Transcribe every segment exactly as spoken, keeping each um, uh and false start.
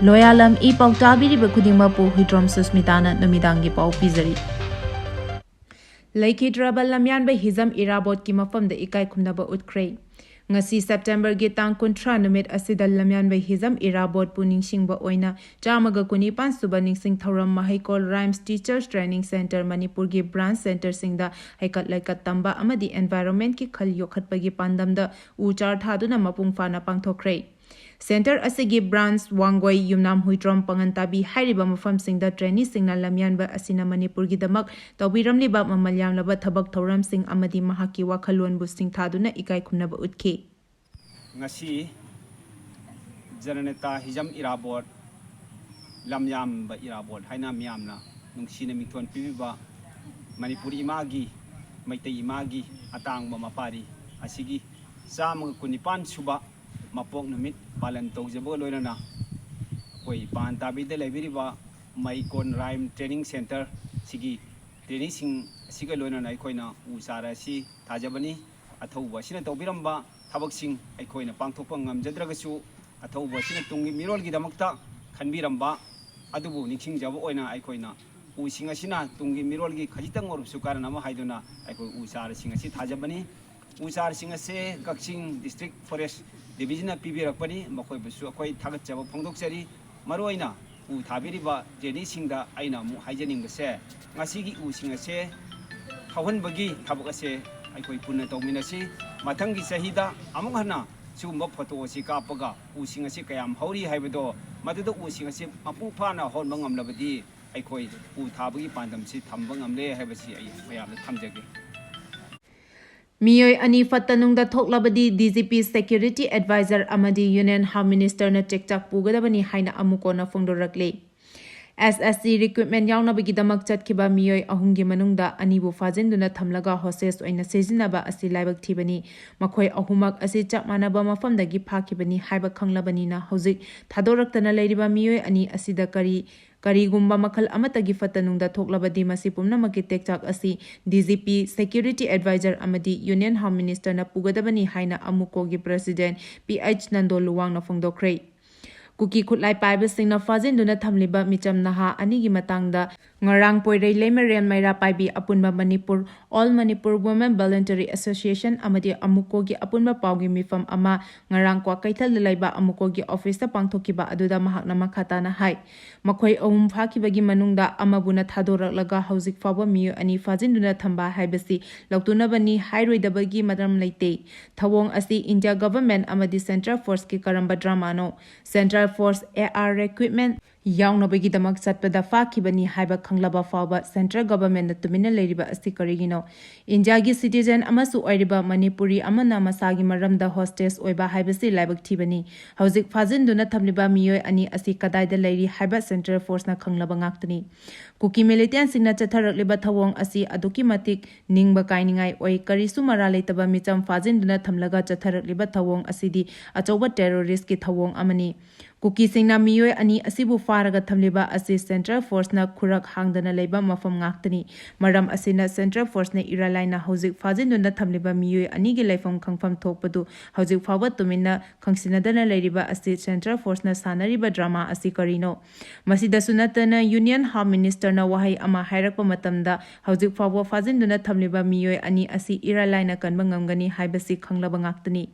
ꯂꯣꯌꯥꯂꯝ E ꯄꯥꯎ ꯇꯥꯕꯤꯔꯤꯕ ꯈꯨꯗꯤꯡꯃꯛꯄꯨ ꯍꯨꯏꯗ꯭ꯔꯣꯝ ꯁꯨꯁꯃꯤꯇꯥꯅ ꯅꯨꯃꯤꯗꯥꯡꯒꯤ ꯄꯥꯎ ꯄꯤꯖꯔꯤ꯫ ꯂꯩꯈꯤꯗ꯭ꯔꯕ ꯂꯝꯌꯥꯟꯕ ꯍꯤꯖꯝ ꯏꯔꯥꯕꯣꯠꯀꯤ ꯃꯐꯝꯗ ꯏꯀꯥꯏ ꯈꯨꯝꯅꯕ ꯎꯠꯈ꯭ꯔꯦ꯫ ꯉꯁꯤ ꯁꯦꯞꯇꯦꯝꯕꯔꯒꯤ ꯇꯥꯡ ꯀꯨꯟꯊ꯭ꯔꯥ ꯅꯨꯃꯤꯠ ꯑꯁꯤꯗ ꯂꯝꯌꯥꯟꯕ ꯍꯤꯖꯝ ꯏꯔꯥꯕꯣꯠꯄꯨ ꯅꯤꯡꯁꯤꯡꯕ ꯑꯣꯏꯅ ꯆꯥꯝꯃꯒ ꯀꯨꯟꯅꯤꯄꯥꯟ ꯁꯨꯕ ꯅꯤꯡꯁꯤꯡ ꯊꯧꯔꯝ ꯃꯍꯩꯀꯣꯜ ꯔꯥꯏꯝꯁ ꯇꯤꯆꯔꯁ ꯇ꯭ꯔꯦꯅꯤꯡ ꯁꯦꯟꯇꯔ ꯃꯅꯤꯄꯨꯔꯒꯤ ꯕ꯭ꯔꯥꯟꯁ ꯁꯦꯟꯇꯔꯁꯤꯡꯗ ꯍꯩꯀꯠ ꯂꯩꯀꯠ ꯇꯝꯕ ꯑꯃꯗꯤ ꯑꯦꯟꯚꯥꯏꯔꯣꯟꯃꯦꯟꯠꯀꯤ ꯈꯜ ꯌꯣꯛꯈꯠꯄꯒꯤ ꯄꯥꯟꯗꯝꯗ ꯎ ꯆꯥꯔ ꯊꯥꯗꯨꯅ ꯃꯄꯨꯡ ꯐꯥꯅ ꯄꯥꯡꯊꯣꯛꯈ꯭ꯔꯦ꯫ ꯁꯦꯟꯇꯔ ꯑꯁꯤꯒꯤ ꯕ꯭ꯔꯥꯟꯁ ꯋꯥꯡꯒꯣꯏ, ꯌꯨꯝꯅꯥꯝ ꯍꯨꯏꯗ꯭ꯔꯣꯝ, ꯄꯥꯉꯟꯇꯥꯕꯤ ꯍꯥꯏꯔꯤꯕ ꯃꯐꯝꯁꯤꯡꯗ ꯇ꯭ꯔꯦꯅꯤꯁꯤꯡꯅ ꯂꯝꯌꯥꯟꯕ ꯑꯁꯤꯅ ꯃꯅꯤꯄꯨꯔꯒꯤꯗꯃꯛ ꯇꯧꯕꯤꯔꯝꯂꯤꯕ ꯃꯃꯜ ꯌꯥꯝꯂꯕ ꯊꯕꯛ ꯊꯧꯔꯝꯁꯤꯡ ꯑꯃꯗꯤ ꯃꯍꯥꯛꯀꯤ ꯋꯥꯈꯜꯂꯣꯟꯕꯨ ꯁꯤꯡꯊꯥꯗꯨꯅ ꯏꯀꯥꯏ ꯈꯨꯝꯅꯕ ꯎꯠꯈꯤ꯫ ꯉꯁꯤ ꯖꯅꯅꯦꯇꯥ ꯍꯤꯖꯝ ꯏꯔꯥꯕꯣꯠ, ꯂꯝꯌꯥꯝꯕ ꯏꯔꯥꯕꯣꯠ ꯍꯥꯏꯅ ꯃꯤꯌꯥꯝꯅ ꯅꯨꯡꯁꯤꯅ ꯃꯤꯡꯊꯣꯟ ꯄꯤꯕꯤꯕ ꯃꯅꯤꯄꯨꯔꯤ ꯏꯃꯥꯒꯤ, ꯃꯩꯇꯩ ꯏꯃꯥꯒꯤ ꯑꯇꯥꯡꯕ ꯃꯄꯥꯔꯤ ꯑꯁꯤꯒꯤ ꯆꯥꯝꯃꯒ ꯀꯨꯟꯅꯤꯄꯥꯟ ꯁꯨꯕ ꯃꯄꯣꯛ ꯅꯨꯃꯤꯠ ꯄꯥꯂꯟ ꯇꯧꯖꯕꯒ ꯂꯣꯏꯅꯅ ꯑꯩꯈꯣꯏ ꯄꯥꯟ ꯇꯥꯕꯤꯗ ꯂꯩꯕꯤꯔꯤꯕ ꯃꯩꯀꯣꯟ ꯔꯥꯏꯝ ꯇ꯭ꯔꯦꯅꯤꯡ ꯁꯦꯟꯇꯔ ꯁꯤꯒꯤ ꯇ꯭ꯔꯦꯅꯤꯁꯤꯡ ꯑꯁꯤꯒ ꯂꯣꯏꯅꯅ ꯑꯩꯈꯣꯏꯅ ꯎ ꯆꯥꯔ ꯑꯁꯤ ꯊꯥꯖꯕꯅꯤ꯫ ꯑꯊꯧꯕ ꯑꯁꯤꯅ ꯇꯧꯕꯤꯔꯝꯕ ꯊꯕꯛꯁꯤꯡ ꯑꯩꯈꯣꯏꯅ ꯄꯥꯡꯊꯣꯛꯄ ꯉꯝꯖꯗ꯭ꯔꯒꯁꯨ, ꯑꯊꯧꯕ ꯑꯁꯤꯅ ꯇꯨꯡꯒꯤ ꯃꯤꯔꯣꯜꯒꯤꯗꯃꯛꯇ ꯈꯟꯕꯤꯔꯝꯕ ꯑꯗꯨꯕꯨ ꯅꯤꯡꯁꯤꯡꯖꯕ ꯑꯣꯏꯅ ꯑꯩꯈꯣꯏꯅ ꯎꯁꯤꯡ ꯑꯁꯤꯅ ꯇꯨꯡꯒꯤ ꯃꯤꯔꯣꯜꯒꯤ ꯈꯖꯤꯛꯇꯪ ꯑꯣꯏꯔꯕꯁꯨ ꯀꯥꯟꯅꯅꯕ ꯍꯥꯏꯗꯨꯅ ꯑꯩꯈꯣꯏ ꯎ ꯆꯥꯔꯁꯤꯡ ꯑꯁꯤ ꯊꯥꯖꯕꯅꯤ꯫ ꯎ ꯆꯥꯔꯁꯤꯡ ꯑꯁꯦ ꯀꯛꯆꯤꯡ ꯗꯤꯁꯇ꯭ꯔꯤꯛ ꯐꯣꯔꯦꯁ ꯗꯤꯕꯤꯖꯟꯅ ꯄꯤꯕꯤꯔꯛꯄꯅꯤ꯫ ꯃꯈꯣꯏꯕꯨꯁꯨ ꯑꯩꯈꯣꯏ ꯊꯥꯒꯠꯆꯕ ꯐꯣꯡꯗꯣꯛꯆꯔꯤ꯫ ꯃꯔꯨꯑꯣꯏꯅ ꯎ ꯊꯥꯕꯤꯔꯤꯕ ꯖꯦꯅꯤꯁꯤꯡꯗ ꯑꯩꯅ ꯑꯃꯨꯛ ꯍꯥꯏꯖꯅꯤꯡꯕꯁꯦ, ꯉꯁꯤꯒꯤ ꯎꯁꯤꯡ ꯑꯁꯦ ꯍꯧꯍꯟꯕꯒꯤ ꯊꯕꯛ ꯑꯁꯦ ꯑꯩꯈꯣꯏ ꯄꯨꯟꯅ ꯇꯧꯃꯤꯟꯅꯁꯤ꯫ ꯃꯊꯪꯒꯤ ꯆꯍꯤꯗ ꯑꯃꯨꯛ ꯍꯟꯅ ꯁꯤꯒꯨꯝꯕ ꯐꯣꯇꯣ ꯑꯁꯤ ꯀꯥꯞꯄꯒ ꯎꯁꯤꯡ ꯑꯁꯤ ꯀꯌꯥꯝ ꯍꯧꯔꯤ ꯍꯥꯏꯕꯗꯣ, ꯃꯗꯨꯗ ꯎꯁꯤꯡ ꯑꯁꯤ ꯃꯄꯨꯡ ꯐꯥꯅ ꯍꯧꯍꯟꯕ ꯉꯝꯂꯕꯗꯤ ꯑꯩꯈꯣꯏ ꯎ ꯊꯥꯕꯒꯤ ꯄꯥꯟꯗꯝꯁꯤ ꯊꯝꯕ ꯉꯝꯂꯦ ꯍꯥꯏꯕꯁꯤ ꯑꯩ ꯃꯌꯥꯝꯗ ꯊꯝꯖꯒꯦ꯫ ꯃꯤꯑꯣꯏ ꯑꯅꯤ ꯐꯠꯇ ꯅꯨꯡꯗ ꯊꯣꯛꯂꯕꯗꯤ D G P, security adviser ꯑꯃꯗꯤ ꯌꯨꯅꯤꯌꯟ ꯍꯣꯝ ꯃꯤꯅꯤꯁꯇꯔꯅ ꯆꯦꯛꯆꯥꯛ ꯄꯨꯒꯗꯕꯅꯤ ꯍꯥꯏꯅ ꯑꯃꯨꯀꯣꯅ ꯐꯣꯡꯗꯣꯔꯛꯂꯤ꯫ ꯑꯦꯁ ꯑꯦꯁ ꯁꯤ ꯔꯤꯀ꯭ꯔꯨꯠꯃꯦꯟ ꯌꯥꯎꯅꯕꯒꯤꯗꯃꯛ ꯆꯠꯈꯤꯕ ꯃꯤꯑꯣꯏ ꯑꯍꯨꯝꯒꯤ ꯃꯅꯨꯡꯗ ꯑꯅꯤꯕꯨ ꯐꯥꯖꯤꯟꯗꯨꯅ ꯊꯝꯂꯒ ꯍꯣꯁꯇꯦꯖ ꯑꯣꯏꯅ ꯁꯤꯖꯤꯟꯅꯕ ꯑꯁꯤ ꯂꯥꯏꯕꯛ ꯊꯤꯕꯅꯤ꯫ ꯃꯈꯣꯏ ꯑꯍꯨꯝꯃꯛ ꯑꯁꯤ ꯆꯞ ꯃꯥꯟꯅꯕ ꯃꯐꯝꯗꯒꯤ ꯐꯥꯈꯤꯕꯅꯤ ꯍꯥꯏꯕ ꯈꯪꯂꯕꯅꯤꯅ ꯍꯧꯖꯤꯛ ꯊꯥꯗꯣꯔꯛꯇꯅ ꯂꯩꯔꯤꯕ ꯃꯤꯑꯣꯏ ꯑꯅꯤ ꯑꯁꯤꯗ ꯀꯔꯤ ꯀꯔꯤꯒꯨꯝꯕ ꯃꯈꯜ ꯑꯃꯠꯇꯒꯤ ꯐꯠꯇ ꯅꯨꯡꯗ ꯊꯣꯛꯂꯕꯗꯤ ꯃꯁꯤ ꯄꯨꯝꯅꯃꯛꯀꯤ ꯇꯦꯛꯆꯥꯛ ꯑꯁꯤ D G P, security adviser ꯑꯃꯗꯤ ꯌꯨꯅꯤꯌꯟ ꯍꯣꯝ ꯃꯤꯅꯤꯁꯇꯔꯅ ꯄꯨꯒꯗꯕꯅꯤ ꯍꯥꯏꯅ ꯑꯃꯨꯀꯣꯒꯤ ꯄ꯭ꯔꯦꯁꯤꯗꯦꯟꯠ ꯄꯤ ꯑꯩꯆ ꯅꯟꯗꯣ ꯂꯨꯋꯥꯡꯅ ꯐꯣꯡꯗꯣꯛꯈ꯭ꯔꯦ꯫ ꯀꯨꯀꯤ ꯈꯨꯠꯂꯥꯏ ꯄꯥꯏꯕꯁꯤꯡꯅ ꯐꯥꯖꯤꯟꯗꯨꯅ ꯊꯝꯂꯤꯕ ꯃꯤꯆꯝ ꯅꯍꯥ ꯑꯅꯤꯒꯤ ꯃꯇꯥꯡꯗ ꯉꯔꯥꯡ ꯄꯣꯏꯔꯩ ꯂꯩꯃꯔꯦꯟ ꯃꯩꯔꯥ ꯄꯥꯏꯕꯤ ꯑꯄꯨꯟꯕ Manipur All Manipur Women Voluntary Association ꯑꯃꯗꯤ ꯑꯃꯨꯀꯣꯒꯤ ꯑꯄꯨꯟꯕ ꯄꯥꯎꯒꯤ ꯃꯤꯐꯝ ꯑꯃ ꯉꯔꯥꯡ ꯀ꯭ꯋꯥꯀꯩꯊꯦꯜꯗ ꯂꯩꯕ ꯑꯃꯨꯀꯣꯒꯤ ꯑꯣꯐꯤꯁꯇ ꯄꯥꯡꯊꯣꯛꯈꯤꯕ ꯑꯗꯨꯗ ꯃꯍꯥꯛꯅ ꯃꯈꯥ ꯇꯥꯅ ꯍꯥꯏ, ꯃꯈꯣꯏ ꯑꯍꯨꯝ ꯐꯥꯈꯤꯕꯒꯤ ꯃꯅꯨꯡꯗ ꯑꯃꯕꯨꯅ ꯊꯥꯗꯣꯔꯛꯂꯒ ꯍꯧꯖꯤꯛ ꯐꯥꯎꯕ ꯃꯤꯑꯣꯏ ꯑꯅꯤ ꯐꯥꯖꯤꯟꯗꯨꯅ ꯊꯝꯕ ꯍꯥꯏꯕꯁꯤ ꯂꯧꯇꯨꯅꯕꯅꯤ ꯍꯥꯏꯔꯣꯏꯗꯕꯒꯤ ꯃꯔꯝ ꯂꯩꯇꯦ꯫ ꯊꯧꯑꯣꯡ ꯑꯁꯤ ꯏꯟꯗꯤꯌꯥ ꯒꯚꯔꯟꯃꯦꯟꯠ ꯑꯃꯗꯤ ꯁꯦꯟꯇ꯭ꯔꯦꯜ ꯐꯣꯔꯁꯀꯤ ꯀꯔꯝꯕ ꯗ꯭ꯔꯃꯥꯅꯣ? Central force A R recruitment ꯌꯥꯎꯅꯕꯒꯤꯗꯃꯛ ꯆꯠꯄꯗ ꯐꯥꯈꯤꯕꯅꯤ ꯍꯥꯏꯕ ꯈꯪꯂꯕ ꯐꯥꯎꯕ ꯁꯦꯟꯇ꯭ꯔꯦꯜ ꯒꯚꯔꯟꯃꯦꯟꯠꯅ ꯇꯨꯃꯤꯟꯅ ꯂꯩꯔꯤꯕ ꯑꯁꯤ ꯀꯔꯤꯒꯤꯅꯣ? ꯏꯟꯗꯤꯌꯥꯒꯤ ꯁꯤꯇꯤꯖꯦꯟ ꯑꯃꯁꯨ ꯑꯣꯏꯔꯤꯕ ꯃꯅꯤꯄꯨꯔꯤ ꯑꯃꯅ ꯃꯁꯥꯒꯤ ꯃꯔꯝꯗ ꯍꯣꯁꯇꯦꯖ ꯑꯣꯏꯕ ꯍꯥꯏꯕꯁꯤ ꯂꯥꯏꯕꯛ ꯊꯤꯕꯅꯤ꯫ ꯍꯧꯖꯤꯛ ꯐꯥꯖꯤꯟꯗꯨꯅ ꯊꯝꯂꯤꯕ ꯃꯤꯑꯣꯏ ꯑꯅꯤ ꯑꯁꯤ ꯀꯗꯥꯏꯗ ꯂꯩꯔꯤ ꯍꯥꯏꯕ ꯁꯦꯟꯇ꯭ꯔꯦꯜ ꯐꯣꯔꯁꯅ ꯈꯪꯂꯕ ꯉꯥꯛꯇꯅꯤ꯫ ꯀꯨꯀꯤ ꯃꯤꯂꯤꯇꯦꯟꯠꯁꯤꯡꯅ ꯆꯠꯊꯔꯛꯂꯤꯕ ꯊꯧꯑꯣꯡ ꯑꯁꯤ ꯑꯗꯨꯛꯀꯤ ꯃꯇꯤꯛ ꯅꯤꯡꯕ ꯀꯥꯏꯅꯤꯡꯉꯥꯏ ꯑꯣꯏ꯫ ꯀꯔꯤꯁꯨ ꯃꯔꯥꯜ ꯂꯩꯇꯕ ꯃꯤꯆꯝ ꯐꯥꯖꯤꯟꯗꯨꯅ ꯊꯝꯂꯒ ꯆꯠꯊꯔꯛꯂꯤꯕ ꯊꯧꯑꯣꯡ ꯑꯁꯤꯗꯤ ꯑꯆꯧꯕ ꯇꯦꯔꯣꯔꯤꯁ꯭ꯠꯀꯤ ꯊꯧꯑꯣꯡ ꯑꯃꯅꯤ꯫ ꯀꯨꯀꯤꯁꯤꯡꯅ ꯃꯤꯑꯣꯏ ꯑꯅꯤ ꯑꯁꯤꯕꯨ ꯐꯥꯔꯒ ꯊꯝꯂꯤꯕ ꯑꯁꯤ ꯁꯦꯟꯇ꯭ꯔꯦꯜ ꯐꯣꯔꯁꯅ ꯈꯨꯔꯛ ꯍꯥꯡꯗꯅ ꯂꯩꯕ ꯃꯐꯝ ꯉꯥꯛꯇꯅꯤ꯫ ꯃꯔꯝ ꯑꯁꯤꯅ ꯁꯦꯟꯇ꯭ꯔꯦꯜ ꯐꯣꯔꯁꯅ ꯏꯔꯥꯏ ꯂꯥꯏꯅ ꯍꯧꯖꯤꯛ ꯐꯥꯖꯤꯟꯗꯨꯅ ꯊꯝꯂꯤꯕ ꯃꯤꯑꯣꯏ ꯑꯅꯤꯒꯤ ꯂꯩꯐꯝ ꯈꯪꯐꯝ ꯊꯣꯛꯄꯗꯨ ꯍꯧꯖꯤꯛ ꯐꯥꯎꯕ ꯇꯨꯃꯤꯟꯅ ꯈꯪꯁꯤꯟꯅꯗꯅ ꯂꯩꯔꯤꯕ ꯑꯁꯤ ꯁꯦꯟꯇ꯭ꯔꯦꯜ ꯐꯣꯔꯁꯅ ꯁꯥꯟꯅꯔꯤꯕ ꯗ꯭ꯔꯃꯥ ꯑꯁꯤ ꯀꯔꯤꯅꯣ? ꯃꯁꯤꯗꯁꯨ ꯅꯠꯇꯅ ꯌꯨꯅꯤꯌꯟ ꯍꯣꯝ ꯃꯤꯅꯤꯁꯇꯔꯅ ꯋꯥꯍꯩ ꯑꯃ ꯍꯥꯏꯔꯛꯄ ꯃꯇꯝꯗ ꯍꯧꯖꯤꯛ ꯐꯥꯎꯕ ꯐꯥꯖꯤꯟꯗꯨꯅ ꯊꯝꯂꯤꯕ ꯃꯤꯑꯣꯏ ꯑꯅꯤ ꯑꯁꯤ ꯏꯔꯥꯏ ꯂꯥꯏꯅ ꯀꯟꯕ ꯉꯝꯒꯅꯤ ꯍꯥꯏꯕꯁꯤ ꯈꯪꯂꯕ ꯉꯥꯛꯇꯅꯤ꯫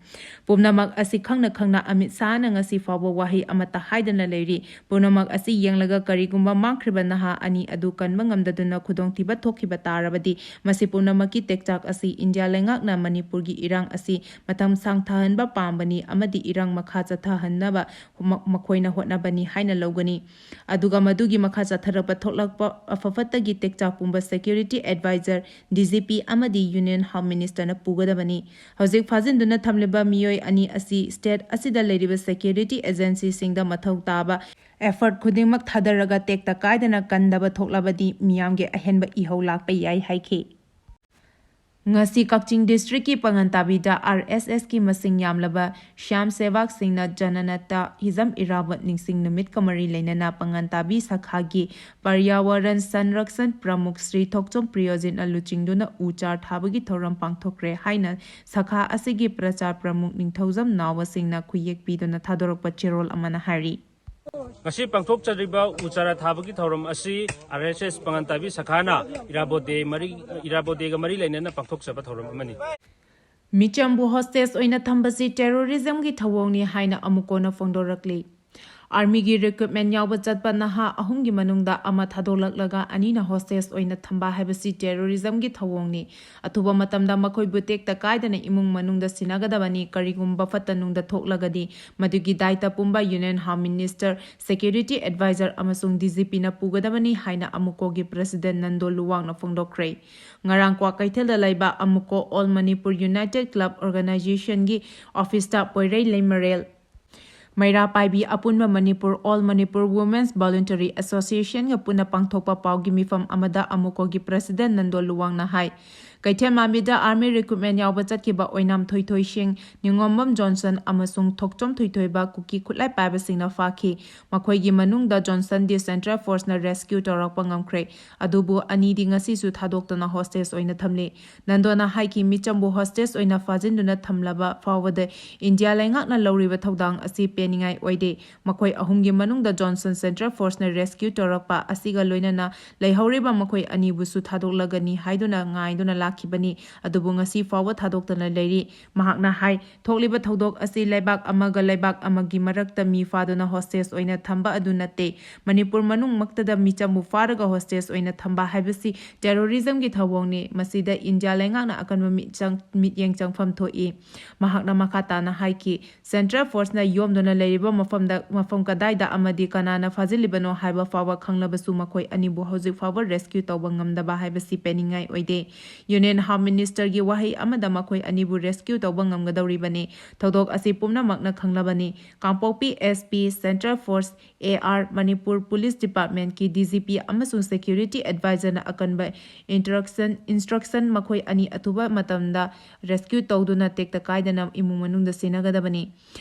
ꯄꯨꯝꯅꯃꯛ ꯑꯁꯤ ꯈꯪꯅ ꯈꯪꯅ ꯑꯃꯤꯠ ꯁꯥꯍꯅ ꯉꯁꯤ ꯐꯥꯎꯕ ꯋꯥꯍꯩ ꯑꯃꯠꯇ ꯍꯥꯏꯗꯅ ꯂꯩꯔꯤ꯫ ꯄꯨꯝꯅꯃꯛ ꯑꯁꯤ ꯌꯦꯡꯂꯒ ꯀꯔꯤꯒꯨꯝꯕ ꯃꯥꯡꯈ꯭ꯔꯤꯕ ꯅꯍꯥ ꯑꯅꯤ ꯑꯗꯨ ꯀꯟꯕ ꯉꯝꯗꯗꯨꯅ ꯈꯨꯗꯣꯡꯊꯤꯕ ꯊꯣꯛꯈꯤꯕ ꯇꯥꯔꯕꯗꯤ ꯃꯁꯤ ꯄꯨꯝꯅꯃꯛꯀꯤ ꯇꯦꯛꯆꯥꯛ ꯑꯁꯤ ꯏꯟꯗꯤꯌꯥ ꯂꯩꯉꯥꯛꯅ ꯃꯅꯤꯄꯨꯔꯒꯤ ꯏꯔꯥꯡ ꯑꯁꯤ ꯃꯇꯝ ꯁꯥꯡꯊꯍꯟꯕ ꯄꯥꯝꯕꯅꯤ ꯑꯃꯗꯤ ꯏꯔꯥꯡ ꯃꯈꯥ ꯆꯠꯊꯍꯟꯅꯕ ꯃ-, ꯃꯈꯣꯏꯅ ꯍꯣꯠꯅꯕꯅꯤ ꯍꯥꯏꯅ ꯂꯧꯒꯅꯤ꯫ ꯑꯗꯨꯒ ꯃꯗꯨꯒꯤ ꯃꯈꯥ ꯆꯠꯊꯔꯛꯄ ꯊꯣꯛꯂꯛꯄ ꯑꯐ ꯐꯠꯇꯒꯤ ꯇꯦꯛꯆꯥꯛ ꯄꯨꯝꯕ security adviser, D G P ꯑꯃꯗꯤ ꯌꯨꯅꯤꯌꯟ ꯍꯣꯝ ꯃꯤꯅꯤꯁꯇꯔꯅ ꯄꯨꯒꯗꯕꯅꯤ꯫ ꯍꯧꯖꯤꯛ ꯐꯥꯖꯤꯟꯗꯨꯅ ꯊꯝꯂꯤꯕ ꯃꯤꯑꯣꯏ ꯑꯅꯤ ꯑꯁꯤ ꯁ꯭ꯇꯦꯠ ꯑꯁꯤꯗ ꯂꯩꯔꯤꯕ ꯁꯦꯀ꯭ꯌꯨꯔꯤꯇꯤ ꯑꯦꯖꯦꯟꯁꯤꯁꯤꯡꯗ ꯃꯊꯧ ꯇꯥꯕ ꯑꯦꯐꯔꯠ ꯈꯨꯗꯤꯡꯃꯛ ꯊꯥꯗꯔꯒ ꯇꯦꯛꯇ ꯀꯥꯏꯗꯅ ꯀꯟꯗꯕ ꯊꯣꯛꯂꯕꯗꯤ ꯃꯤꯌꯥꯝꯒꯤ ꯑꯍꯦꯟꯕ ꯏꯍꯧ ꯂꯥꯛꯄ ꯌꯥꯏ ꯍꯥꯏꯈꯤ꯫ ꯉꯁꯤ ꯀꯛꯆꯤꯡ ꯗꯤꯁꯇ꯭ꯔꯤꯛꯀꯤ ꯄꯥꯉꯟꯇꯥꯕꯤꯗ ꯑꯥꯔ ꯑꯦꯁ ꯑꯦꯁꯀꯤ ꯃꯁꯤꯡ ꯌꯥꯝꯂꯕ ꯁ꯭ꯌꯥꯝ ꯁꯦꯕꯥꯛꯁꯤꯡꯅ ꯖꯅꯅꯥꯊ ꯍꯤꯖꯝ ꯏꯔꯥꯕꯣꯠ ꯅꯤꯡꯁꯤꯡ ꯅꯨꯃꯤꯠꯀ ꯃꯔꯤ ꯂꯩꯅꯅ ꯄꯥꯉꯟꯇꯥꯕꯤ ꯁꯥꯈꯥꯒꯤ ꯄꯔꯌꯥꯋꯔꯟ ꯁꯟꯔꯛꯁꯟ ꯄ꯭ꯔꯃꯨꯈ ꯁ꯭ꯔꯤ ꯊꯣꯛꯆꯣꯝ ꯄ꯭ꯔꯤꯌꯣꯖꯤꯠꯅ ꯂꯨꯆꯤꯡꯗꯨꯅ ꯎ ꯆꯥꯔ ꯊꯥꯕꯒꯤ ꯊꯧꯔꯝ ꯄꯥꯡꯊꯣꯛꯈ꯭ꯔꯦ ꯍꯥꯏꯅ ꯁꯥꯈꯥ ꯑꯁꯤꯒꯤ ꯄ꯭ꯔꯆꯥꯔ ꯄ꯭ꯔꯃꯨꯈ ꯅꯤꯡꯊꯧꯖꯝ ꯅꯥꯎꯕ ꯁꯤꯡꯅ ꯈꯨꯌꯦꯛ ꯄꯤꯗꯨꯅ ꯊꯥꯗꯣꯔꯛꯄ ꯆꯦꯔꯣꯜ ꯑꯃꯅ ꯍꯥꯏꯔꯤ꯫ ꯉꯁꯤ ꯄꯥꯡꯊꯣꯛꯆꯔꯤꯕ ꯎ ꯆꯥꯔꯥ ꯊꯥꯕꯒꯤ ꯊꯧꯔꯝ ꯑꯁꯤ ꯑꯥꯔ ꯑꯦꯁ ꯑꯦꯁ ꯄꯥꯉꯟꯇꯥꯕꯤ ꯁꯥꯈꯥꯅ ꯏꯔꯥꯕꯣꯠ ꯗꯦ ꯃꯔꯤ, ꯏꯔꯥꯕꯣꯠ ꯗꯦꯒ ꯃꯔꯤ ꯂꯩꯅꯅ ꯄꯥꯡꯊꯣꯛꯆꯕ ꯊꯧꯔꯝ ꯑꯃꯅꯤ꯫ ꯃꯤꯆꯝꯕꯨ ꯍꯣꯁꯇꯦꯖ ꯑꯣꯏꯅ ꯊꯝꯕꯁꯤ ꯇꯦꯔꯣꯔꯤꯖꯝꯒꯤ ꯊꯧꯑꯣꯡꯅꯤ ꯍꯥꯏꯅ ꯑꯃꯨꯀꯣꯅ ꯐꯣꯡꯗꯣꯔꯛꯂꯤ꯫ ꯑꯥꯔꯃꯤꯒꯤ ꯔꯤꯀ꯭ꯔꯨꯠꯃꯦꯟ ꯌꯥꯎꯕ ꯆꯠꯄ ꯅꯍꯥ ꯑꯍꯨꯝꯒꯤ ꯃꯅꯨꯡꯗ ꯑꯃ ꯊꯥꯗꯣꯛꯂꯛꯂꯒ ꯑꯅꯤꯅ ꯍꯣꯁꯇꯦꯖ ꯑꯣꯏꯅ ꯊꯝꯕ ꯍꯥꯏꯕꯁꯤ ꯇꯦꯔꯣꯔꯤꯖꯝꯒꯤ ꯊꯧꯑꯣꯡꯅꯤ꯫ ꯑꯊꯨꯕ ꯃꯇꯝꯗ ꯃꯈꯣꯏꯕꯨ ꯇꯦꯛꯇ ꯀꯥꯏꯗꯅ ꯏꯃꯨꯡ ꯃꯅꯨꯡꯗ ꯁꯤꯟꯅꯒꯗꯕꯅꯤ꯫ ꯀꯔꯤꯒꯨꯝꯕ ꯐꯠꯇ ꯅꯨꯡꯗ ꯊꯣꯛꯂꯒꯗꯤ ꯃꯗꯨꯒꯤ ꯗꯥꯏꯇ ꯄꯨꯝꯕ union home minister, security adviser ꯑꯃꯁꯨꯡ ꯗꯤ ꯖꯤ ꯄꯤꯅ ꯄꯨꯒꯗꯕꯅꯤ ꯍꯥꯏꯅ ꯑꯃꯨꯀꯣꯒꯤ ꯄ꯭ꯔꯦꯁꯤꯗꯦꯟ ꯅꯟꯗꯣ ꯂꯨꯋꯥꯡꯅ ꯐꯣꯡꯗꯣꯛꯈ꯭ꯔꯦ꯫ ꯉꯔꯥꯡ ꯀ꯭ꯋꯥꯀꯩꯊꯦꯜꯗ ꯂꯩꯕ ꯑꯃꯨꯀꯣ ꯑꯣꯜ ꯃꯅꯤꯄꯨꯔ ꯌꯨꯅꯥꯏꯇꯦꯗ ꯀ꯭ꯂꯕ ꯑꯣꯔꯒꯅꯥꯏꯖꯦꯁꯟꯒꯤ ꯑꯣꯐꯤꯁꯇ ꯄꯣꯏꯔꯩ ꯂꯩꯃꯔꯦꯜ ꯃꯩꯔꯥ ꯄꯥꯏꯕꯤ ꯑꯄꯨꯟꯕ Manipur all Manipur women's voluntary ꯑꯦꯁꯣꯁꯤꯌꯦꯁꯟꯒ ꯄꯨꯟꯅ ꯄꯥꯡꯊꯣꯛꯄ ꯄꯥꯎꯒꯤ ꯃꯤꯐꯝ ꯑꯃꯗ ꯑꯃꯨꯀꯣꯒꯤ ꯄ꯭ꯔꯦꯁꯤꯗꯦꯟ ꯅꯟꯗꯣ ꯂꯨꯋꯥꯡꯅ ꯍꯥꯏ, ꯀꯩꯊꯦꯜ ꯃꯥꯟꯕꯤꯗ ꯑꯥꯔꯃꯤ ꯔꯤꯀ꯭ꯔꯨꯠꯃꯦꯟ ꯌꯥꯎꯕ ꯆꯠꯈꯤꯕ ꯑꯣꯏꯅꯥꯝ ꯊꯣꯏꯊꯣꯏ ꯁꯤꯡ, ꯅꯤꯉꯣꯝꯕꯝ ꯖꯣꯟꯁꯟ ꯑꯃꯁꯨꯡ ꯊꯣꯛꯆꯣꯝ ꯊꯣꯏꯊꯣꯏꯕ ꯀꯨꯀꯤ ꯈꯨꯠꯂꯥꯏ ꯄꯥꯏꯕꯁꯤꯡꯅ ꯐꯥꯈꯤ꯫ ꯃꯈꯣꯏꯒꯤ ꯃꯅꯨꯡꯗ ꯖꯣꯟꯁꯟꯗꯤ ꯁꯦꯟꯇ꯭ꯔꯦꯜ ꯐꯣꯔꯁꯅ ꯔꯦꯁꯀ꯭ꯌꯨ ꯇꯧꯔꯛꯄ ꯉꯝꯈ꯭ꯔꯦ꯫ ꯑꯗꯨꯕꯨ ꯑꯅꯤꯗꯤ ꯉꯁꯤꯁꯨ ꯊꯥꯗꯣꯛꯇꯅ ꯍꯣꯁꯇꯦꯖ ꯑꯣꯏꯅ ꯊꯝꯂꯤ꯫ ꯅꯟꯗꯣꯅ ꯍꯥꯏꯈꯤ, ꯃꯤꯆꯝꯕꯨ ꯍꯣꯁꯇꯦꯖ ꯑꯣꯏꯅ ꯐꯥꯖꯤꯟꯗꯨꯅ ꯊꯝꯂꯕ ꯐꯥꯎꯕꯗ ꯏꯟꯗꯤꯌꯥ ꯂꯩꯉꯥꯛꯅ ꯂꯧꯔꯤꯕ ꯊꯧꯗꯥꯡ ꯑꯁꯤ ꯄꯦꯟꯅꯤꯡꯉꯥꯏ ꯑꯣꯏꯗꯦ꯫ ꯃꯈꯣꯏ ꯑꯍꯨꯝꯒꯤ ꯃꯅꯨꯡꯗ ꯖꯣꯟꯁꯟ ꯁꯦꯟꯇ꯭ꯔꯦꯜ ꯐꯣꯔꯁꯅ ꯔꯦꯁꯀ꯭ꯌꯨ ꯇꯧꯔꯛꯄ ꯑꯁꯤꯒ ꯂꯣꯏꯅꯅ ꯂꯩꯍꯧꯔꯤꯕ ꯃꯈꯣꯏ ꯑꯅꯤꯕꯨꯁꯨ ꯊꯥꯗꯣꯛꯂꯒꯅꯤ ꯍꯥꯏꯗꯨꯅ ꯉꯥꯏꯗꯨꯅ ꯂꯥꯛꯈꯤꯕꯅꯤ꯫ ꯑꯗꯨꯕꯨ ꯉꯁꯤ ꯐꯥꯎꯕ ꯊꯥꯗꯣꯛꯇꯅ ꯂꯩꯔꯤ꯫ ꯃꯍꯥꯛꯅ ꯍꯥꯏ, ꯊꯣꯛꯂꯤꯕ ꯊꯧꯗꯣꯛ ꯑꯁꯤ ꯂꯩꯕꯥꯛ ꯑꯃꯒ ꯂꯩꯕꯥꯛ ꯑꯃꯒꯤ ꯃꯔꯛꯇ ꯃꯤ ꯐꯥꯗꯨꯅ ꯍꯣꯁꯇꯦꯖ ꯑꯣꯏꯅ ꯊꯝꯕ ꯑꯗꯨ ꯅꯠꯇꯦ꯫ ꯃꯅꯤꯄꯨꯔ ꯃꯅꯨꯡꯃꯛꯇꯗ ꯃꯤꯆꯝꯕꯨ ꯐꯥꯔꯒ ꯍꯣꯁꯇꯦꯖ ꯑꯣꯏꯅ ꯊꯝꯕ ꯍꯥꯏꯕꯁꯤ ꯇꯦꯔꯣꯔꯤꯖꯝꯒꯤ ꯊꯧꯑꯣꯡꯅꯤ꯫ ꯃꯁꯤꯗ ꯏꯟꯗꯤꯌꯥ ꯂꯩꯉꯥꯛꯅ ꯑꯀꯟꯕ ꯃꯤꯠꯆꯪ-, ꯃꯤꯠꯌꯦꯡ ꯆꯪꯐꯝ ꯊꯣꯛꯏ꯫ ꯃꯍꯥꯛꯅ ꯃꯈꯥ ꯇꯥꯅ ꯍꯥꯏꯈꯤ, ꯁꯦꯟꯇ꯭ꯔꯦꯜ ꯐꯣꯔꯁꯅ ꯌꯣꯝꯗꯨꯅ ꯂꯩꯔꯤꯕ ꯃꯐꯝꯗ, ꯃꯐꯝ ꯀꯗꯥꯏꯗ ꯑꯃꯗꯤ ꯀꯅꯥꯅ ꯐꯥꯖꯤꯜꯂꯤꯕꯅꯣ ꯍꯥꯏꯕ ꯐꯥꯎꯕ ꯈꯪꯂꯕꯁꯨ ꯃꯈꯣꯏ ꯑꯅꯤꯕꯨ ꯍꯧꯖꯤꯛ ꯐꯥꯎꯕ ꯔꯦꯁꯀ꯭ꯌꯨ ꯇꯧꯕ ꯉꯝꯗꯕ ꯍꯥꯏꯕꯁꯤ ꯄꯦꯟꯅꯤꯡꯉꯥꯏ ꯑꯣꯏꯗꯦ꯫ Union Home Ministerꯒꯤ ꯋꯥꯍꯩ ꯑꯃꯗ ꯃꯈꯣꯏ ꯑꯅꯤꯕꯨ rescue ꯇꯧꯕ ꯉꯝꯒꯗꯧꯔꯤꯕꯅꯤ꯫ ꯊꯧꯗꯣꯛ ꯑꯁꯤ ꯄꯨꯝꯅꯃꯛꯅ ꯈꯪꯂꯕꯅꯤ꯫ ꯀꯥꯡꯄꯣꯛꯄꯤ SP, Central Force, AR, Manipur Police Departmentꯀꯤ DGP ꯑꯃꯁꯨꯡ security advisorꯅ ꯑꯀꯟꯕ instruction, instruction ꯃꯈꯣꯏ ꯑꯅꯤ ꯑꯊꯨꯕ ꯃꯇꯝꯗ rescue ꯇꯧꯗꯨꯅ ꯇꯦꯛꯇ ꯀꯥꯏꯗꯅ ꯏꯃꯨꯡ ꯃꯅꯨꯡꯗ ꯁꯤꯟꯅꯒꯗꯕꯅꯤ꯫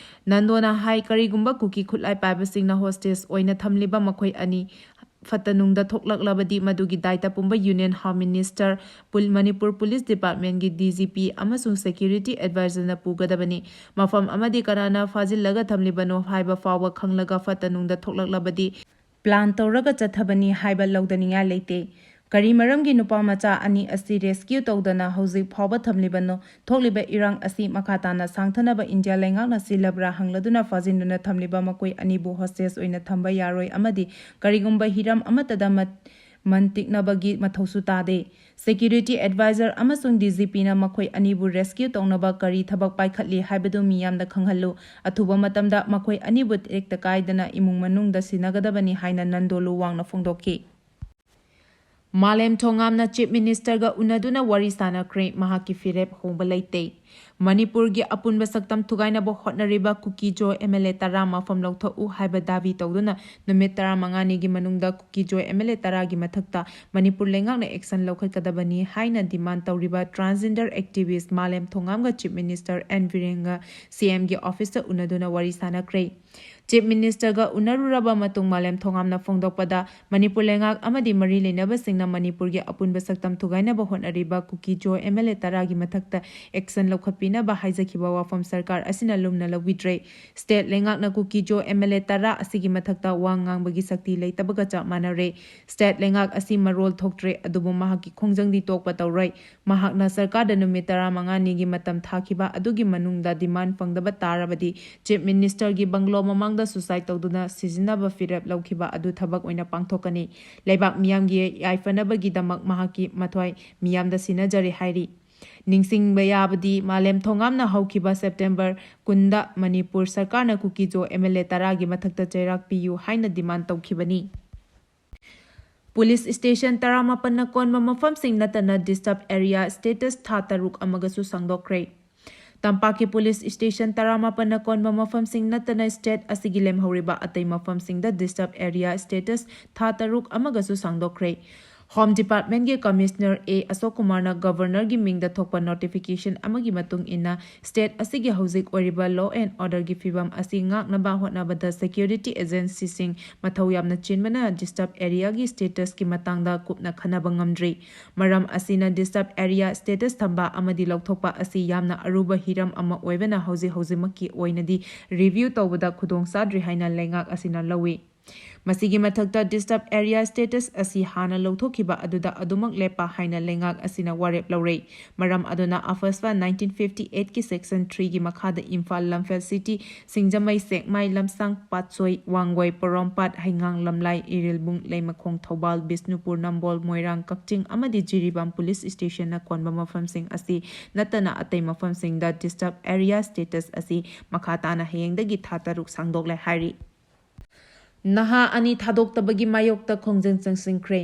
ꯅꯟꯗꯣꯅ ꯍꯥꯏ, ꯀꯔꯤꯒꯨꯝꯕ ꯀꯨꯀꯤ ꯈꯨꯠꯂꯥꯏ ꯄꯥꯏꯕꯁꯤꯡꯅ hostage ꯑꯣꯏꯅ ꯊꯝꯂꯤꯕ ꯃꯈꯣꯏ ꯑꯅꯤ ꯐꯠꯇ ꯅꯨꯡꯗ ꯊꯣꯛꯂꯛꯂꯕꯗꯤ, ꯃꯗꯨꯒꯤ ꯗꯥꯏꯇ ꯄꯨꯝꯕ Union Home Minister, ꯄꯨꯜ-, ꯃꯅꯤꯄꯨꯔ Police Departmentꯀꯤ DGP ꯑꯃꯁꯨꯡ security advisorꯅ ꯄꯨꯒꯗꯕꯅꯤ꯫ ꯃꯐꯝ ꯑꯃꯗꯤ ꯀꯅꯥꯅ ꯐꯥꯖꯤꯜꯂꯒ ꯊꯝꯂꯤꯕꯅꯣ ꯍꯥꯏꯕ ꯐꯥꯎꯕ ꯈꯪꯂꯒ ꯐꯠꯇ ꯅꯨꯡꯗ ꯊꯣꯛꯂꯛꯂꯕꯗꯤ, plan ꯇꯧꯔꯒ ꯆꯠꯊꯕꯅꯤ ꯍꯥꯏꯕ ꯂꯧꯗꯅꯤꯡꯉꯥꯏ ꯂꯩꯇꯦ꯫ ꯀꯔꯤ ꯃꯔꯝꯒꯤ ꯅꯨꯄꯥ ꯃꯆꯥ ꯑꯅꯤ ꯑꯁꯤ rescue ꯇꯧꯗꯅ ꯍꯧꯖꯤꯛ ꯐꯥꯎꯕ ꯊꯝꯂꯤꯕꯅꯣ? ꯊꯣꯛꯂꯤꯕ ꯏꯔꯥꯡ ꯑꯁꯤ ꯃꯈꯥ ꯇꯥꯅ ꯁꯥꯡꯊꯅꯕ ꯏꯟꯗꯤꯌꯥ ꯂꯩꯉꯥꯛꯅ ꯁꯤꯜꯂꯕ꯭ꯔꯥ ꯍꯪꯂꯗꯨꯅ ꯐꯥꯖꯤꯟꯗꯨꯅ ꯊꯝꯂꯤꯕ ꯃꯈꯣꯏ ꯑꯅꯤꯕꯨ hostage ꯑꯣꯏꯅ ꯊꯝꯕ ꯌꯥꯔꯣꯏ ꯑꯃꯗꯤ ꯀꯔꯤꯒꯨꯝꯕ ꯍꯤꯔꯝ ꯑꯃꯠꯇꯗ ꯃꯠ-, ꯃꯟ ꯇꯤꯛꯅꯕꯒꯤ ꯃꯊꯧꯁꯨ ꯇꯥꯗꯦ꯫ Security advisor ꯑꯃꯁꯨꯡ DGPꯅ ꯃꯈꯣꯏ ꯑꯅꯤꯕꯨ rescue ꯇꯧꯅꯕ ꯀꯔꯤ ꯊꯕꯛ ꯄꯥꯏꯈꯠꯂꯤ ꯍꯥꯏꯕꯗꯨ ꯃꯤꯌꯥꯝꯗ ꯈꯪꯍꯜꯂꯨ꯫ ꯑꯊꯨꯕ ꯃꯇꯝꯗ ꯃꯈꯣꯏ ꯑꯅꯤꯕꯨ ꯇꯦꯛꯇ ꯀꯥꯏꯗꯅ ꯏꯃꯨꯡ ꯃꯅꯨꯡꯗ ꯁꯤꯟꯅꯒꯗꯕꯅꯤ ꯍꯥꯏꯅ ꯅꯟꯗꯣꯂꯨ ꯋꯥꯡꯅ ꯐꯣꯡꯗꯣꯛꯈꯤ꯫ ꯃꯥꯂꯦꯝ ꯊꯣꯉꯥꯝꯅ Chief Ministerꯒ ꯎꯅꯗꯨꯅ ꯋꯥꯔꯤ ꯁꯥꯅꯈ꯭ꯔꯦ꯫ ꯃꯍꯥꯛꯀꯤ ꯐꯤꯔꯦꯞ ꯍꯣꯡꯕ ꯂꯩꯇꯦ꯫ ꯃꯅꯤꯄꯨꯔꯒꯤ ꯑꯄꯨꯟꯕ ꯁꯛꯇꯝ ꯊꯨꯒꯥꯏꯅꯕ ꯍꯣꯠꯅꯔꯤꯕ ꯀꯨꯀꯤ-ꯖꯣ MLA ꯇꯔꯥ ꯃꯐꯝ ꯂꯧꯊꯣꯛꯎ ꯍꯥꯏꯕ ꯗꯥꯕꯤ ꯇꯧꯗꯨꯅ ꯅꯨꯃꯤꯠ ꯇꯔꯥꯃꯉꯥꯅꯤꯒꯤ ꯃꯅꯨꯡꯗ ꯀꯨꯀꯤ-ꯖꯣ MLA ꯇꯔꯥꯒꯤ ꯃꯊꯛꯇ ꯃꯅꯤꯄꯨꯔ ꯂꯩꯉꯥꯛꯅ action ꯂꯧꯈꯠꯀꯗꯕꯅꯤ ꯍꯥꯏꯅ demand ꯇꯧꯔꯤꯕ transgender activist ꯃꯥꯂꯦꯝ ꯊꯣꯉꯥꯝꯒ Chief Minister N ꯕꯤꯔꯦꯟꯒ CMꯒꯤ officeꯇ ꯎꯅꯗꯨꯅ ꯋꯥꯔꯤ ꯁꯥꯅꯈ꯭ꯔꯦ꯫ Chief Ministerꯒ ꯎꯅꯔꯨꯔꯕ ꯃꯇꯨꯡ ꯃꯥꯂꯦꯝ ꯊꯣꯉꯥꯝꯅ ꯐꯣꯡꯗꯣꯛꯄꯗ, ꯃꯅꯤꯄꯨꯔ ꯂꯩꯉꯥꯛ ꯑꯃꯗꯤ ꯃꯔꯤ ꯂꯩꯅꯕꯁꯤꯡꯅ ꯃꯅꯤꯄꯨꯔꯒꯤ ꯑꯄꯨꯟꯕ ꯁꯛꯇꯝ ꯊꯨꯒꯥꯏꯅꯕ ꯍꯣꯠꯅꯔꯤꯕ ꯀꯨꯀꯤ-ꯖꯣ MLA ꯇꯔꯥꯒꯤ ꯃꯊꯛꯇ action ꯂꯧꯈꯠꯄꯤꯅꯕ ꯍꯥꯏꯖꯈꯤꯕ ꯋꯥꯐꯝ ꯁꯔꯀꯥꯔ ꯑꯁꯤꯅ ꯂꯨꯝꯅ ꯂꯧꯕꯤꯗ꯭ꯔꯦ꯫ State ꯂꯩꯉꯥꯛꯅ ꯀꯨꯀꯤ-ꯖꯣ MLA ꯇꯔꯥ ꯑꯁꯤꯒꯤ ꯃꯊꯛꯇ ꯋꯥ ꯉꯥꯡꯕꯒꯤ ꯁꯛꯇꯤ ꯂꯩꯇꯕꯒ ꯆꯞ ꯃꯥꯟꯅꯔꯦ꯫ State ꯂꯩꯉꯥꯛ ꯑꯁꯤ ꯃꯔꯣꯜ ꯊꯣꯛꯇ꯭ꯔꯦ, ꯑꯗꯨꯕꯨ ꯃꯍꯥꯛꯀꯤ ꯈꯣꯡꯖꯪꯗꯤ ꯇꯣꯛꯄ ꯇꯧꯔꯣꯏ꯫ ꯃꯍꯥꯛꯅ ꯁꯔꯀꯥꯔꯗ ꯅꯨꯃꯤꯠ ꯇꯔꯥꯃꯉꯥꯅꯤꯒꯤ ꯃꯇꯝ ꯊꯥꯈꯤꯕ ꯑꯗꯨꯒꯤ ꯃꯅꯨꯡꯗ demand ꯐꯪꯗꯕ ꯇꯥꯔꯕꯗꯤ Chief Ministerꯒꯤ bungalow ꯃꯃꯥꯡꯗ suicide ꯇꯧꯗꯨꯅ ꯁꯤꯖꯤꯟꯅꯕ ꯐꯤꯔꯦꯞ ꯂꯧꯈꯤꯕ ꯑꯗꯨ ꯊꯕꯛ ꯑꯣꯏꯅ ꯄꯥꯡꯊꯣꯛꯀꯅꯤ꯫ ꯂꯩꯕꯥꯛ ꯃꯤꯌꯥꯝꯒꯤ ꯌꯥꯏꯐꯅꯕꯒꯤꯗꯃꯛ ꯃꯍꯥꯛꯀꯤ ꯃꯊ꯭ꯋꯥꯏ ꯃꯤꯌꯥꯝꯗ ꯁꯤꯟꯅꯖꯔꯤ ꯍꯥꯏꯔꯤ꯫ ꯅꯤꯡꯁꯤꯡꯕ ꯌꯥꯕꯗꯤ, ꯃꯥꯂꯦꯝ ꯊꯣꯉꯥꯝꯅ ꯍꯧꯈꯤꯕ September ꯀꯨꯟꯗ ꯃꯅꯤꯄꯨꯔ ꯁꯔꯀꯥꯔꯅ ꯀꯨꯀꯤ-ꯖꯣ MLA ꯇꯔꯥꯒꯤ ꯃꯊꯛꯇ ꯆꯩꯔꯥꯛ ꯄꯤꯌꯨ ꯍꯥꯏꯅ demand ꯇꯧꯈꯤꯕꯅꯤ꯫ ꯄꯨꯂꯤꯁ ꯁ꯭ꯇꯦꯁꯟ ꯇꯔꯥꯃꯥꯄꯟꯅ ꯀꯣꯟꯕ ꯃꯐꯝꯁꯤꯡ ꯅꯠꯇꯅ ꯗꯤꯁꯇꯔꯕ ꯑꯦꯔꯤꯌꯥ ꯁ꯭ꯇꯦꯇꯁ ꯊꯥ ꯇꯔꯨꯛ ꯑꯃꯒꯁꯨ ꯁꯥꯡꯗꯣꯛꯈ꯭ꯔꯦ꯫ ꯇꯝꯄꯥꯛꯀꯤ ꯄꯨꯂꯤꯁ ꯁ꯭ꯇꯦꯁꯟ ꯇꯔꯥꯃꯥꯄꯟꯅ ꯀꯣꯟꯕ ꯃꯐꯝꯁꯤꯡ ꯅꯠꯇꯅ ꯁ꯭ꯇꯦꯠ ꯑꯁꯤꯒꯤ ꯂꯦꯝꯍꯧꯔꯤꯕ ꯑꯇꯩ ꯃꯐꯝꯁꯤꯡꯗ ꯗꯤꯁꯇꯔꯕ ꯑꯦꯔꯤꯌꯥ ꯁ꯭ꯇꯦꯇꯁ ꯊꯥ ꯇꯔꯨꯛ ꯑꯃꯒꯁꯨ ꯁꯥꯡꯗꯣꯛꯈ꯭ꯔꯦ꯫ ꯍꯣꯝ ꯗꯤꯄꯥꯔꯠꯃꯦꯟꯒꯤ ꯀꯃꯤꯁꯅꯔ ꯑꯦ ꯑꯁꯣꯛ ꯀꯨꯃꯥꯔꯅ ꯒꯕꯔꯅꯔꯒꯤ ꯃꯤꯡꯗ ꯊꯣꯛꯄ ꯅꯣꯇꯤꯐꯤꯀꯦꯁꯟ ꯑꯃꯒꯤ ꯃꯇꯨꯡ ꯏꯟꯅ, ꯁ꯭ꯇꯦꯠ ꯑꯁꯤꯒꯤ ꯍꯧꯖꯤꯛ ꯑꯣꯏꯔꯤꯕ law and order ꯒꯤ ꯐꯤꯕꯝ ꯑꯁꯤ ꯉꯥꯛꯅꯕ ꯍꯣꯠꯅꯕꯗ ꯁꯦꯀ꯭ꯌꯨꯔꯤꯇꯤ ꯑꯦꯖꯦꯟꯁꯤꯁꯤꯡ ꯃꯊꯧ ꯌꯥꯝꯅ ꯆꯤꯟꯕꯅ ꯗꯤꯁꯇꯔꯕ ꯑꯦꯔꯤꯌꯥ ꯒꯤ ꯁ꯭ꯇꯦꯇꯁ ꯀꯤ ꯃꯇꯥꯡꯗ ꯀꯨꯞꯅ ꯈꯟꯅꯕ ꯉꯝꯗ꯭ꯔꯤ꯫ ꯃꯔꯝ ꯑꯁꯤꯅ, ꯗꯤꯁꯇꯔꯕ ꯑꯦꯔꯤꯌꯥ ꯁ꯭ꯇꯦꯇꯁ ꯊꯝꯕ ꯑꯃꯗꯤ ꯂꯧꯊꯣꯛꯄ ꯑꯁꯤ ꯌꯥꯝꯅ ꯑꯔꯨꯕ ꯍꯤꯔꯝ ꯑꯃ ꯑꯣꯏꯕꯅ, ꯍꯧꯖꯤꯛ ꯍꯧꯖꯤꯛꯃꯛꯀꯤ ꯑꯣꯏꯅꯗꯤ ꯔꯤꯚ꯭ꯌꯨ ꯇꯧꯕꯗ ꯈꯨꯗꯣꯡ ꯆꯥꯗ꯭ꯔꯤ ꯍꯥꯏꯅ ꯂꯩꯉꯥꯛ ꯑꯁꯤꯅ ꯂꯧꯏ꯫ ꯃꯁꯤꯒꯤ ꯃꯊꯛꯇ, ꯗꯤꯁꯇꯔꯕ ꯑꯦꯔꯤꯌꯥ ꯁ꯭ꯇꯦꯇꯁ ꯑꯁꯤ ꯍꯥꯟꯅ ꯂꯧꯊꯣꯛꯈꯤꯕ ꯑꯗꯨꯗ ꯑꯗꯨꯃꯛ ꯂꯦꯞꯄ ꯍꯥꯏꯅ ꯂꯩꯉꯥꯛ ꯑꯁꯤꯅ ꯋꯥꯔꯦꯞ ꯂꯧꯔꯦ꯫ ꯃꯔꯝ ꯑꯗꯨꯅ, ꯑꯐꯁꯄꯥ nineteen fifty eight ꯀꯤ section three ꯒꯤ ꯃꯈꯥꯗ ꯏꯝꯐꯥꯜ, ꯂꯝꯐꯦꯜ city, ꯁꯤꯡꯖꯃꯩ, ꯁꯦꯛꯃꯥꯏ, ꯂꯝꯁꯥꯡ, ꯄꯥꯠꯁꯣꯏ, ꯋꯥꯡꯒꯣꯏ, ꯄꯣꯔꯣꯝꯄꯥꯠ, ꯍꯩꯉꯥꯡ, ꯂꯝꯂꯥꯏ, ꯏꯔꯤꯜꯕꯨꯡ, ꯂꯩꯃꯈꯣꯡ, ꯊꯧꯕꯥꯜ, ꯕꯤꯁꯅꯨꯄꯨꯔ, ꯅꯝꯕꯣꯜ, ꯃꯣꯏꯔꯥꯡ, ꯀꯛꯆꯤꯡ ꯑꯃꯗꯤ ꯖꯤꯔꯤꯕꯥꯝ ꯄꯨꯂꯤꯁ ꯁ꯭ꯇꯦꯁꯟꯅ ꯀꯣꯟꯕ ꯃꯐꯝꯁꯤꯡ ꯑꯁꯤ ꯅꯠꯇꯅ ꯑꯇꯩ ꯃꯐꯝꯁꯤꯡꯗ ꯗꯤꯁꯇꯔꯕ ꯑꯦꯔꯤꯌꯥ ꯁ꯭ꯇꯦꯇꯁ ꯑꯁꯤ ꯃꯈꯥ ꯇꯥꯅ ꯍꯌꯦꯡꯗꯒꯤ ꯊꯥ ꯇꯔꯨꯛ ꯁꯥꯡꯗꯣꯛꯂꯦ ꯍꯥꯏꯔꯤ꯫ ꯅꯍꯥ ꯑꯅꯤ ꯊꯥꯗꯣꯛꯇꯕꯒꯤ ꯃꯥꯌꯣꯛꯇ ꯈꯣꯡꯖꯪ ꯆꯪꯁꯤꯟꯈ꯭ꯔꯦ꯫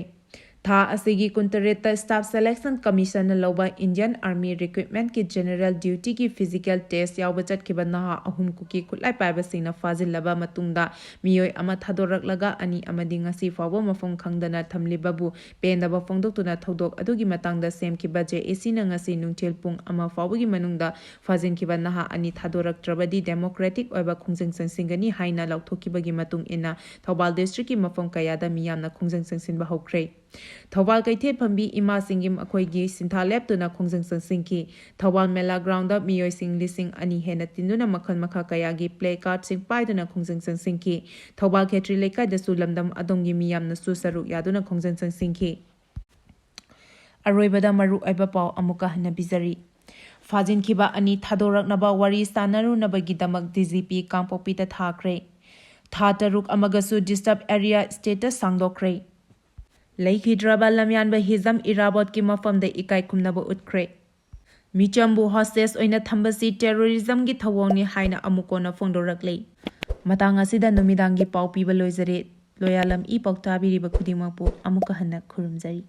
ꯊꯥ ꯑꯁꯤꯒꯤ ꯀꯨꯟꯇꯔꯦꯠꯇ Staff Selection Commission ꯅ ꯂꯧꯕ Indian Army Recruitment ꯀꯤ General Duty ꯒꯤ physical test ꯌꯥꯎꯕ ꯆꯠꯈꯤꯕ ꯅꯍꯥ ꯑꯍꯨꯝ ꯀꯨꯀꯤ ꯈꯨꯠꯂꯥꯏ ꯄꯥꯏꯕꯁꯤꯡꯅ ꯐꯥꯖꯤꯜꯂꯕ ꯃꯇꯨꯡꯗ, ꯃꯤꯑꯣꯏ ꯑꯃ ꯊꯥꯗꯣꯔꯛꯂꯒ ꯑꯅꯤ ꯑꯃꯗꯤ ꯉꯁꯤ ꯐꯥꯎꯕ ꯃꯐꯝ ꯈꯪꯗꯅ ꯊꯝꯂꯤꯕꯕꯨ ꯄꯦꯟꯗꯕ ꯐꯣꯡꯗꯣꯛꯇꯨꯅ, ꯊꯧꯗꯣꯛ ꯑꯗꯨꯒꯤ ꯃꯇꯥꯡꯗ ꯁꯦꯝꯈꯤꯕ J A C ꯅ ꯉꯁꯤ ꯅꯨꯡꯊꯤꯜ ꯄꯨꯡ ꯑꯃ ꯐꯥꯎꯕꯒꯤ ꯃꯅꯨꯡꯗ ꯐꯥꯖꯤꯟꯈꯤꯕ ꯅꯍꯥ ꯑꯅꯤ ꯊꯥꯗꯣꯔꯛꯇ꯭ꯔꯕꯗꯤ democratic ꯑꯣꯏꯕ ꯈꯣꯡꯖꯪ ꯆꯪꯁꯤꯟꯒꯅꯤ ꯍꯥꯏꯅ ꯂꯥꯎꯊꯣꯛꯈꯤꯕꯒꯤ ꯃꯇꯨꯡ ꯏꯟꯅ, ꯊꯧꯕꯥꯜ district ꯀꯤ ꯃꯐꯝ ꯀꯌꯥꯗ ꯃꯤꯌꯥꯝꯅ ꯈꯣꯡꯖꯪ ꯆꯪꯁꯤꯟꯕ ꯍꯧꯈ꯭ꯔꯦ꯫ ꯊꯧꯕꯥꯜ ꯀꯩꯊꯦꯜ ꯐꯝꯕꯤ ꯏꯃꯥꯁꯤꯡꯒꯤ ꯃꯈꯣꯏꯒꯤ ꯁꯤꯟꯊꯥ ꯂꯦꯞꯇꯨꯅ ꯈꯣꯡꯖꯪ ꯆꯪꯁꯤꯟꯈꯤ꯫ ꯊꯧꯕꯥꯜ ꯃꯦꯂꯥ ground ꯗ ꯃꯤꯑꯣꯏꯁꯤꯡ ꯂꯤꯁꯤꯡ ꯑꯅꯤ ꯍꯦꯟꯅ ꯇꯤꯟꯗꯨꯅ ꯃꯈꯜ ꯃꯈꯥ ꯀꯌꯥꯒꯤ play card ꯁꯤꯡ ꯄꯥꯏꯗꯨꯅ ꯈꯣꯡꯖꯪ ꯆꯪꯁꯤꯟꯈꯤ꯫ ꯊꯧꯕꯥꯜ ꯈꯦꯇ꯭ꯔꯤ ꯂꯩꯀꯥꯏꯗꯁꯨ ꯂꯝꯗꯝ ꯑꯗꯣꯝꯒꯤ ꯃꯤꯌꯥꯝꯅꯁꯨ ꯁꯔꯨꯛ ꯌꯥꯗꯨꯅ ꯈꯣꯡꯖꯪ ꯆꯪꯁꯤꯟꯈꯤ꯫ ꯑꯔꯣꯏꯕꯗ ꯃꯔꯨꯑꯣꯏꯕ ꯄꯥꯎ ꯑꯃꯨꯛꯀ ꯍꯟꯅ ꯄꯤꯖꯔꯤ꯫ ꯐꯥꯖꯤꯟꯈꯤꯕ ꯑꯅꯤ ꯊꯥꯗꯣꯔꯛꯅꯕ ꯋꯥꯔꯤ ꯁꯥꯅꯔꯨꯅꯕꯒꯤꯗꯃꯛ D G P ꯀꯥꯡꯄꯣꯛꯄꯤꯗ ꯊꯥꯈ꯭ꯔꯦ꯫ ꯊꯥ ꯇꯔꯨꯛ ꯑꯃꯒꯁꯨ disturb area status ꯁꯥꯡꯗꯣꯛꯈ꯭ꯔꯦ꯫ ꯂꯩꯈꯤꯗ꯭ꯔꯕ ꯂꯝꯌꯥꯟꯕ ꯍꯤꯖꯝ ꯏꯔꯥꯕꯣꯠꯀꯤ ꯃꯐꯝꯗ ꯏꯀꯥꯏ ꯈꯨꯝꯅꯕ ꯎꯠꯈ꯭ꯔꯦ꯫ ꯃꯤꯆꯝꯕꯨ hostage ꯑꯣꯏꯅ ꯊꯝꯕꯁꯤ terrorism ꯒꯤ ꯊꯧꯑꯣꯡꯅꯤ ꯍꯥꯏꯅ ꯑꯃꯨꯛ ꯀꯣꯟꯅ ꯐꯣꯡꯗꯣꯔꯛꯂꯦ꯫ ꯃꯇꯥꯡ ꯑꯁꯤꯗ ꯅꯨꯃꯤꯗꯥꯡꯒꯤ ꯄꯥꯎ ꯄꯤꯕ ꯂꯣꯏꯖꯔꯦ꯫ ꯂꯣꯌꯥꯂꯝ ꯏ ꯄꯥꯎ ꯇꯥꯕꯤꯔꯤꯕ ꯈꯨꯗꯤꯡꯃꯛꯄꯨ ꯑꯃꯨꯛꯀ ꯍꯟꯅ ꯈꯨꯔꯨꯝꯖꯔꯤ꯫